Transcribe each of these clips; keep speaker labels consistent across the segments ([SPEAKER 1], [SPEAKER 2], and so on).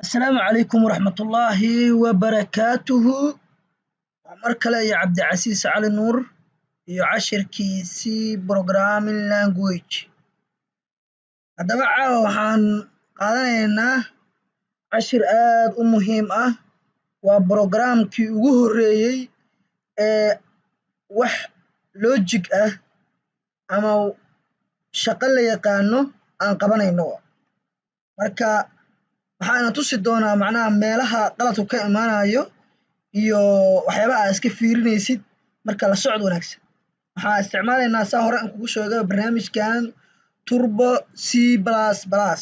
[SPEAKER 1] Asalaamu calaykum waraxmatullaahi wabarakaatuhu. Waa mar kale iyo Cabdicasiis Cali Nuur iyo cashirkii C programming language. Haddaba caawa waxaan qaadanaynaa cashir aad u muhiim ah. Waa programkii ugu horreeyey ee wax logic ah ama shaqo la yaqaano aan qabanayno. Marka waxaana tusi doonaa macnaha meelaha qaladku ka imaanayo iyo waxyaabaha aad iska fiirinaysid. Marka la socod wanaagsan. Waxaan isticmaalaynaa, saa hore aan kugu sheegay, barnaamijkan Turbo C plus plus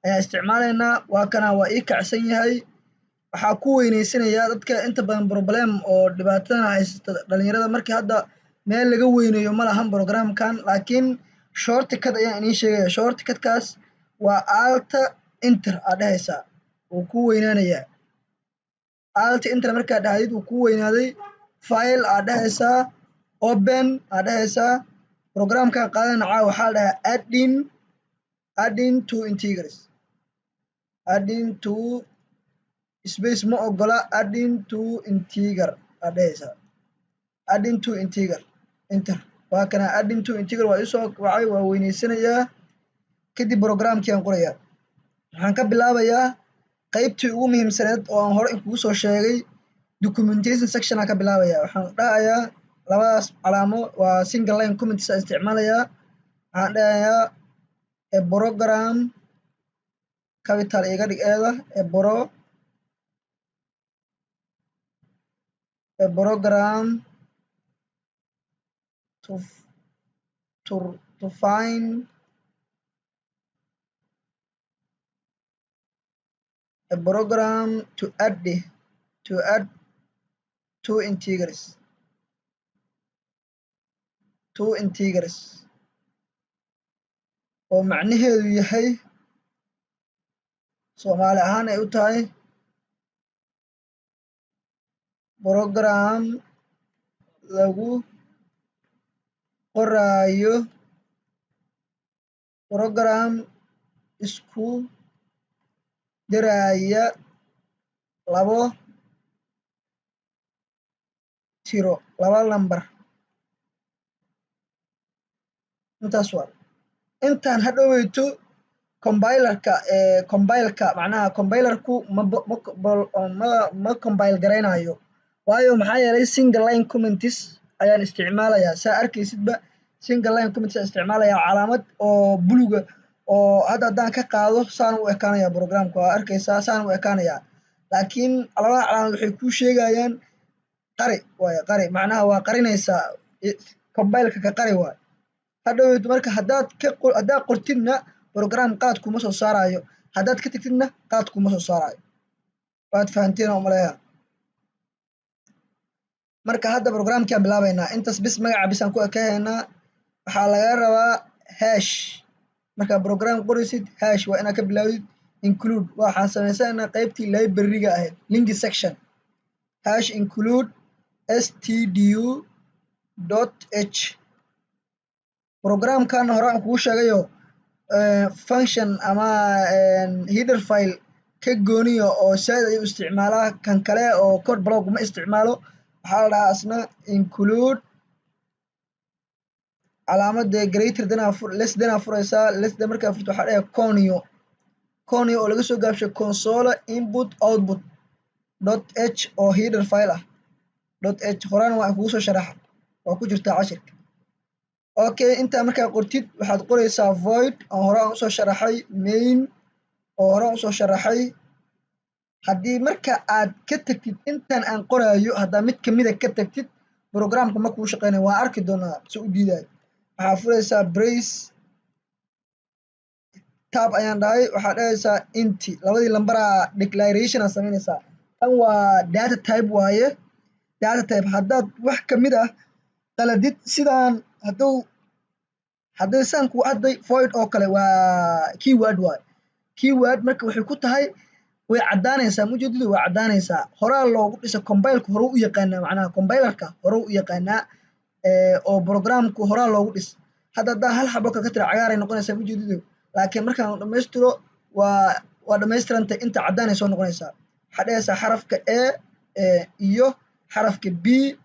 [SPEAKER 1] ayaan isticmaalaynaa. Waa kana, waa ii kacsan yahay. Waxaa ku weyneysanayaa dadka inta badan problem oo dhibaatadana haysata dhalinyarada. Markii hadda meel laga weyneeyo ma lahan programkan, laakiin shortcut ayaan idiin sheegaya. Shortcutkaas waa Alt Enter aad dhehaysaa, wuu kuu weynaanayaa. Alt Enter markaad dhahdid, wuu kuu weynaaday. File aad dhehaysaa, Open aad dhehaysaa. Programkan qaadana caawa waxaa la dhahaa adding two integers. Adding two space ma ogola. Adding two integer aad dhehaysaa, adding two integer, enter. Waa kana, adding two integer waa isoo wacay. Waa weyneysanayaa. Kadib programkii aan qorayaa. Waxaan ka bilaabayaa qaybtii ugu muhiimsaneed oo aan hore kugu soo sheegay, documentation section aan ka bilaabaya. Waxaan dhahayaa labadaas calaamo, waa single line comments aan isticmaalayaa. Waxaan dhahayaa "A program", capital iga dhig eeda, a program to find a program to add two integers, two integers, oo macnaheedu yahay, Soomaali ahaan ay u tahay, program lagu qoraayo, program isku daraaya labo tiro, laba lambar. Intaas waa intaan. Hadhoweyto compilerka, compileka, macnaha compilerku ma compile garaynayo. Waayo, maxaa yeelay single line comments ayaan isticmaalayaa. Saa arkaysidba, single line comments ayaan isticmaalayaa. Calaamad oo buluga oo hadda haddaan ka qaado, saan u ekaanaya programka. Waa arkaysaa, saan u ekaanayaa. Laakiin labada calaamad waxay kuu sheegayaan qari waayo. Qari macnaha waa qarinaysaa, compileka ka qari waayo. Hadhoweyto marka haddaad ka haddaad qortidna, program qalad kuma soo saarayo. Haddaad ka tagtidna, qalad kuma soo saarayo. Waad fahanteen oo maleeya. Marka hadda programkaan bilaabaynaa. Intaas bis, magaca bisaan ku ekahaynaa. Waxaa laga rabaa hash. Markaa program qoraysid, hash waa inaad ka bilaawdid. Include, waxaan samaysanaynaa qaybtii library-ga ahayd, link section. Hash include stdio.h. Programkan hore aan kugu sheegayo, function ama header file ka gooniya oo saaid ayuu isticmaalaa. Kan kale oo code block ma isticmaalo. Waxaa la dhahaa asna include, calaamada greater than aa, less than aa furaysaa. Less than markaa furto, waxaa dhahaya conio. Conio oo laga soo gaabshay console input output dot h, oo header file ah. Dot h horena waan kugu soo sharaxa, waa ku jirtaa cashirka. Okay, intaa markaa qortid, waxaad qoraysaa void oo hore aan usoo sharaxay, main oo hore aan usoo sharaxay. Haddii marka aad ka tagtid intan aan qoraayo, haddaa mid kamida ka tagtid, programka ma kuu shaqeynayo. Waan arki doonaa si u diidayo. Waxaa furaysaa brace, tab ayaan dhahay. Waxaa dhahaysaa int, labadii lambaraa declaration aa samaynaysaa. Tan waa data type waaye. Data type haddaad wax kamid ah qaladid, sidaan hadduu hadday saan ku hadday void oo kale waa keyword waaye. Keyword marka waxay ku tahay, way caddaanaysaa. Mujeedadu waa caddaanaysaa. Horaa loogu dhisa, compileka hore u yaqaanaa, macnaha compilerka hore u yaqaanaa oo programku horaa loogu dhis. Hadda haddaan hal xabo kale ka tira, cagaaray noqonaysaa mujeedadu. Laakiin markaan dhamaystiro, waa Waa dhammaystirantay, inta caddaan ay soo noqonaysaa. Waxaa dhehaysaa xarafka A iyo xarafka B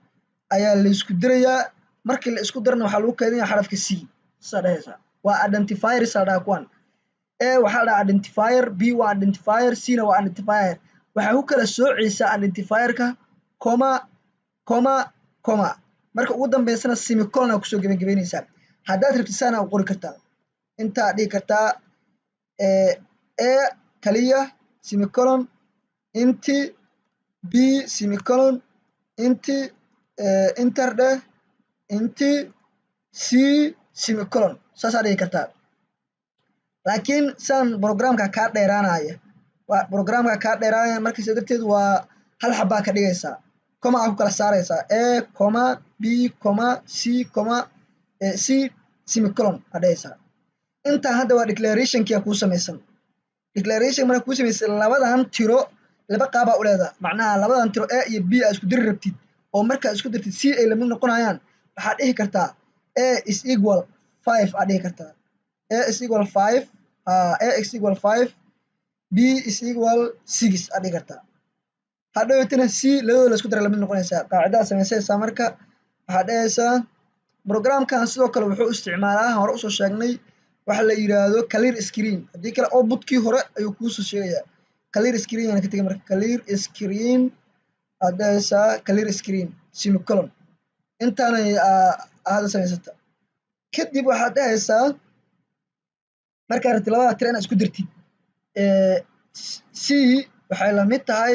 [SPEAKER 1] ayaa la isku dirayaa. Markii la isku darana, waxaa lagu kaydinaya xarafka C. Saa dhehaysaa, waa identifiers la dhahaa kuwan. A waxaa la dhahaa identifier, B waa identifier, C na waa identifier. Waxaa ku kala soocaysaa identifierka comma, comma, comma. Marka ugu dambeysana semicolon aa kusoo gebagabeynaysaa. Haddaad rabtid, saana u qori kartaa, intaa dhihi kartaa A kaliya semicolon, inti B semicolon, inti, enter dheh, inti C semicolon, saasaa dhigi kartaa. Laakiin saan programka kaa dheeraanaya, waa programka kaa dheeraanaya. Markaas darteed waa hal xabaa ka dhigaysaa, comma aa ku kala saaraysaa: A comma B comma C comma C semicolon aa dhehaysaa. Intaan hadda waa declarationkia kuu samaysan. Declaration marka kuu samaysan, labadan tiro laba qaabaa u leedaha. Macnaha, labadan tiro A iyo B aa isku diri rabtid, oo markaa isku dirtid C ay lamid noqonayaan, waxaad dhihi kartaa A is equal 5 aad dhihi kartaa. A is equal 5, A is equal 5, B is equal 6 aad dhihi kartaa. Hadhowtana C labadooda la isku dara lamid noqonaysaa. Qaacidaad samaysaysaa. Marka waxaad dhehaysaa, programkan sidoo kale wuxuu isticmaalaa, hore usoo sheegnay, waxa la yiraahdo clear screen. Haddii kale outputkii hore ayuu kuusoo sheegayaa. Clear screen yana ka tegay. Marka clear screen aad dhehaysaa, clear screen semicolon. Intaanay hadda samaysata. Kadib waxaad dhehaysaa, markaa rabtid labada tiro inaad isku dirtid, C waxay lamid tahay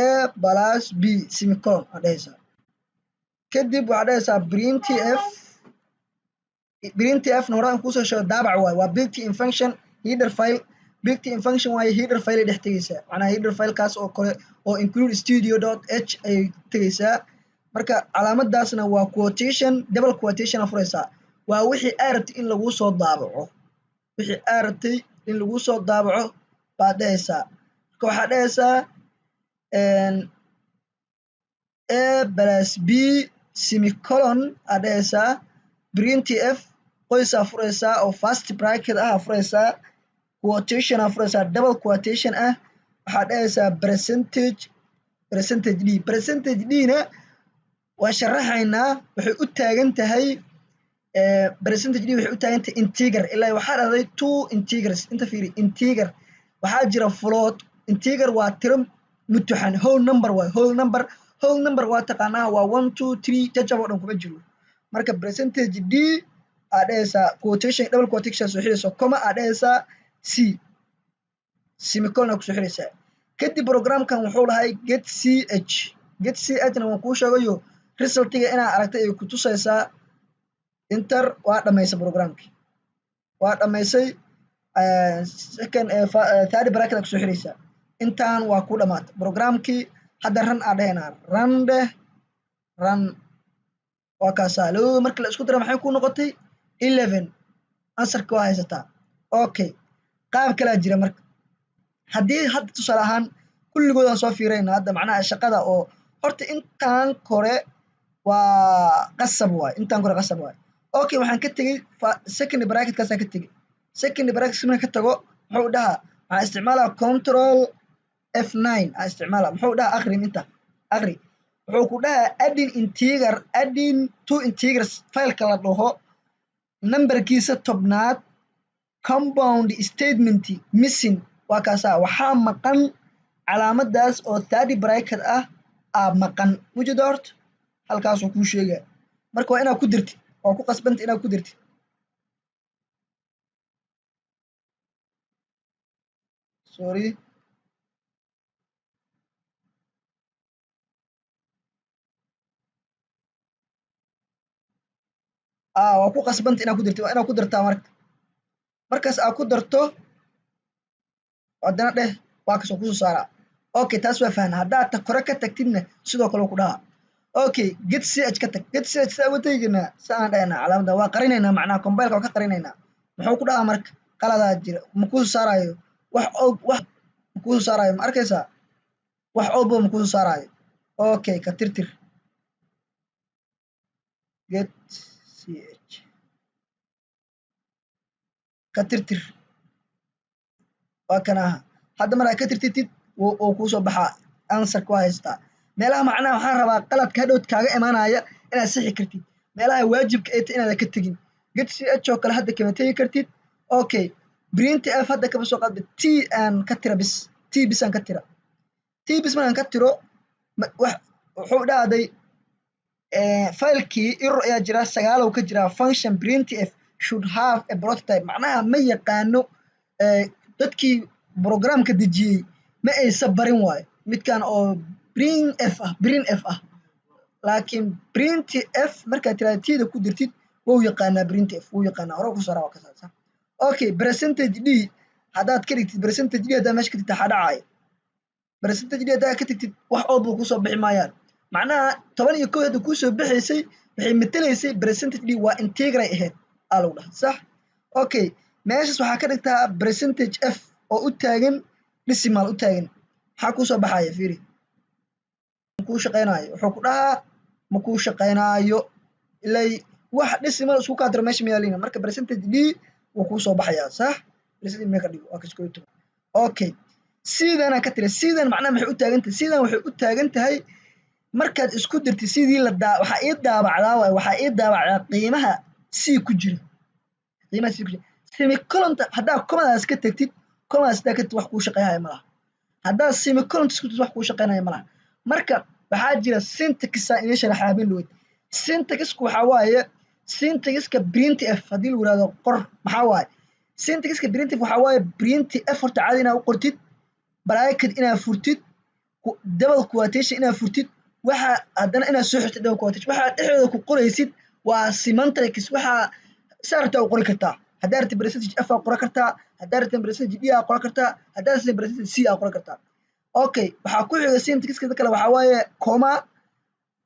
[SPEAKER 1] A plus B semicolon aad dhehaysaa. Kadib waxaad dhehaysaa printf. Printf na horaan kuusoo sheego, daabac waaye, waa built in function header file. Built in function waaye, header file ay dhex tegeysaa. Macnaha, header filekaas oo kale oo include stdio.h ayay tegeysaa. Marka calaamadaasna waa quotation, double quotation aa furaysaa. Waa wixii aa rabtay in laguu soo daabaco. Wixii aa rabtay in laguu soo daabaco baad dhehaysaa. Marka waxaad dhehaysaa A plus B semicolon aad dhehaysaa, printf qoysaa furaysaa oo first bracket ah aa furaysaa, quotation aa furaysaa, double quotation ah. Waxaad dhehaysaa percentage, percentage d. Percentage d na waa sharaxaynaa. Waxay u taagan tahay, percentage d waxay u taagan tahay integer. Ilaa waxaa dhahday two integers. Inta fiiri, integer waxaa jira, float. Integer waa tiro mutuxan, whole number waay. Whole number, whole number waa taqaanaa, waa one, two, three, jajab oo dhan kuma jiro. Marka percentage d aad dhehaysaa, quotation, double quotation soo xirayso, comma aad dhehaysaa, c semicolon aa kusoo xiraysaa. Kadib programkan wuxuu lahay get ch. Get ch na waan kuu sheegayo, resultiga inaa aragtay ay ku tusaysaa. Enter. Waa dhamaysay programkii, waa dhamaysay. Second, third bracket aa kusoo xiraysaa. Intaan waa ku dhamaatay programkii. Hadda run aa dhehaynaa. Run dheh, run. Waa kaasaa. Labadooda marka la isku dara maxay ku noqotay? 11. Answerka waa haysataa. Okay, qaab kalaa jira. Marka haddii hadda tusaale ahaan kulligood aan soo fiirayna hadda, macnaha shaqada oo horta intaan kore waa qasab waay, intaan kore qasab waay. Okay, waxaan ka tegey second bracketkaasaan ka tegey. Second bracket markaan ka tago, muxuu dhahaa? Waxaan isticmaalaa Control F9 aan isticmaala. Muxuu dhahaa? Aqri inta, aqri. Wuxuu ku dhahaa adding integer, adding two integers fileka la dhaho numberkiisa 10aad, compound statement missing. Waa kaasaa, waxaa maqan calaamadaas oo third bracket ah aa maqan. Mujeda horta halkaasuu kuu sheegaya. Marka waa inaad ku dirtid, waa ku qasbanta inaad ku dirtid. Sorry, waa ku qasbanta inaad ku dirtid. Waa inaad ku dirtaa. Marka markaas aad ku darto, haddana dheh, waa kasoo kusoo saaraa. Okay, taas waa fahna. Haddaad ta kore ka tagtidna, sidoo kale ku dhahaa. Okay, get ch ka tag. Get ch saa uga teginaa, sa aan dhahaynaa, calaamadda waa qarinaynaa. Macnaha, compileka waa ka qarinaynaa. Muxuu ku dhahaa? Marka qaladaa jira, ma kusoo saarayo wax og, wax ma kusoo saarayo. Ma arkaysaa? Wax ogbo ma kusoo saarayo. Okay, ka tirtir get ch, ka tirtir. Waa kan aha. Hadda markaa ka tirtitid, wuu kuusoo baxaa, answerka waa haystaa. Meelaha macnaha waxaan rabaa qaladka hadhowt kaaga imaanaya inaad sixi kartid, meelaha waajibka ay tahay inaadan ka tegin. Get ch oo kale hadda kama tegi kartid. Okay, print f hadda kama soo qaadba, t aan ka tira bis, t bis aan ka tira. T bis markaan ka tiro, wax wuxuu dhahday filekii error ayaa jira, sagaalow ka jira. Function print f should have a prototype. Macnaha ma yaqaano, dadkii programka dejiyey ma aysa barin waayo midkan oo print f ah, print f ah. Laakiin print f markaad tirahda, tda ku dirtid, wuu yaqaanaa. Print f wuu yaqaanaa, hore ku saaraa, waa kasaasa. Okay, percentage d haddaad ka dhigtid, percentage d haddaad meesha ka tigtid, waxaa dhacaya percentage d haddaad ka tigtid, wax ood buu kusoo bixi maayaan. Macnaha 11 hadda kuusoo bixaysay waxay matelaysay percentage d, waa integer ay ahayd aa lagu dhaha, sax. Okay, meeshaas waxaa ka dhigtaa percentage f oo u taagan decimal u taagan. Maxaa kuusoo baxaya? Fiiri, kuu shaqaynaayo. Wuxuu ku dhahaa ma kuu shaqaynaayo, ilay wax decimal isku kaa diro meesha ma yaalina. Marka percentage d wuu kuusoo baxayaa, sax. Percentage mee ka dhigo, waa kas 11. Okay, sidanaa ka tira. Sidan macnaha maxay u taagan tahay? Sidan waxay u taagan tahay markaad isku dirtid sidii la daa, waxaa ii daabacdaa waay, waxaa ii daabacdaa qiimaha c ku jira, qiimaha c ku jira. Semicolonta haddaa comadaas ka tagtid, comadaas haddaa ka tagtid, wax kuu shaqeynaya ma laha. Haddaa semicolonta isku tagtid, wax kuu shaqeynaya ma laha. Marka waxaa jira syntaxa inay sharaxaa habeen dhaweyd. Syntaxku waxaa waaye, syntaxka print f haddii lagu yihahdo qor, maxaa waaye syntaxka print f? Waxaa waaye print f horta caadi inaad u qortid, bracket inaad furtid, double quotation inaad furtid, waxa haddana inaad soo xirtid double quotation. Waxaa dhexdooda ku qoraysid waa semantics. Waxaa saa rabtaa u qori kartaa. Haddaa rabtid percentage f aa qoran kartaa, haddaa rabtid percentage d aa qoran kartaa, haddaa rabtid percentage c aa qoran kartaa. Okay, waxaa ku xiga syntaxka kale, waxaa waaye comma,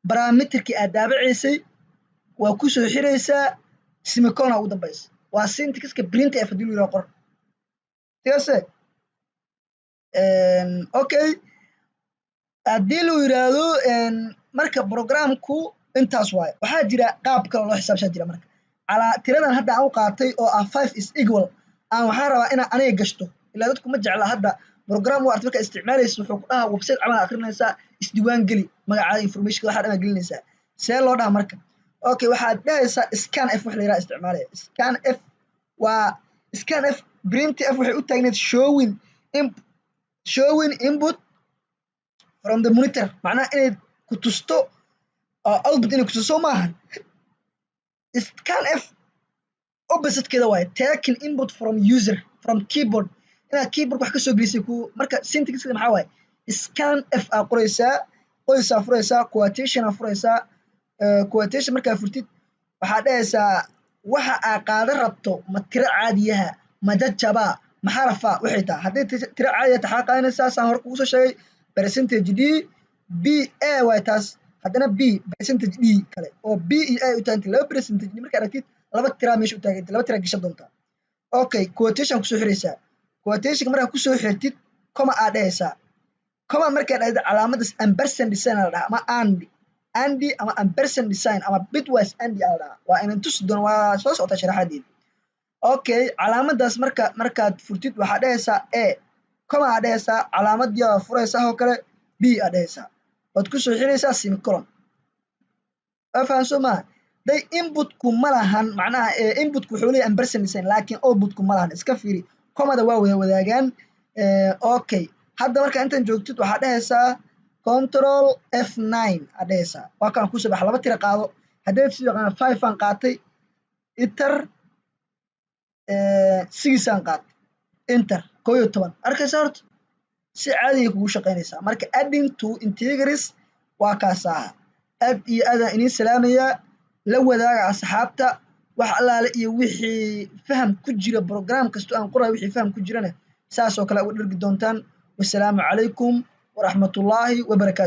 [SPEAKER 1] parameterkii aad daabacaysay waa kusoo xiraysaa, semicolon ugu dambaysa. Waa syntaxka print f haddii lu yiraahdo qor tigase. Okay, haddii lu yiraahdo marka programku intaas waaye. Waxaa jira qaab kale loo xisaabshaa jira. Marka calaa tiradan hadda aan u qaatay oo ah five is equal aan, waxaan rabaa inaan aniga gashto, ilaa dadku ma jecla. Hadda program waa arta markaa isticmaalaysa, wuxuu ku dhahaa website camal akrinaysaa, isdiiwaan geli, magacaada, information, waxaa dhan gelinaysaa. See loo dhaha marka? Okay, waxaad dhahaysaa scan f, wax la yiraha isticmaalaya scan f. Waa scan f. Print f waxay u taagneed showing input from the monitor, macnaha inay ku tusto output, inay ku tusto maahan. Scan f oppositekeeda waaye taking input from user, from keyboard, inaad keyboard wax kasoo gelisay ku. Marka syntaxkeeda maxaa waaye? Scan f aa qoraysaa, qoysaa furaysaa, quotation aa furaysaa. Quotation markaa furtid, waxaad dhahaysaa waxa aa qaada rabto, ma tiro caadiyaha, ma jajabaa, ma xarafa, waxay tahay. Hadday tiro caadiya taxaa qaadanaysaa, saan hore kugu soo sheegay, percentage d b a waay taas. Haddana b percentage d kale oo b iyo a u taagantay, laba percentage d markaa aragtid, laba tiraa meesha u taagantay, laba tiraa gashan doontaa. Okay, quotation kusoo xiraysaa. Quotationka markaa kusoo xirtid, comma aa dhahaysaa. Comma markaa dhahdid, calaamadaas ampersand sign aa la dhahaa, ama and and ama ampersand sign ama bitwise and aa la dhahaa. Waa inan tusi doona, waa soo socota sharaxadeeda. Okay, calaamadaas marka markaad furtid, waxaad dhahaysaa a, comma aa dhahaysaa, calaamadii aa furaysaa oo kale, b aa dhahaysaa, waad kusoo xiraysaa semicolon. Waa fahan soo maaha? Day inputku ma lahan, macnaha inputku wuxuu leeyahay ampersand sign, laakiin outputku ma lahan. Iska fiiri, commada waa wada wadaagaan. Okay, hadda marka intan joogtid, waxaad dhahaysaa control f nine aad dhahaysaa. Waa kaan kusoo baxa. Laba tira qaado haddayd si yaqaana. Five aan qaatay, enter. Six aan qaatay, enter. 11 arkaysa. Horta si caadigay kugu shaqaynaysaa. Marka adding two integers waa kaas aha. Aad iyo aadaan idiin salaamayaa. La wadaaga asxaabta wax allaale iyo wixii faham ku jira program kasto aan qorayo. Wixii faham ku jirana saas oo kale uga dhergi doontaan. Wasalaamu calaykum waraxmatullaahi wabarakaatu.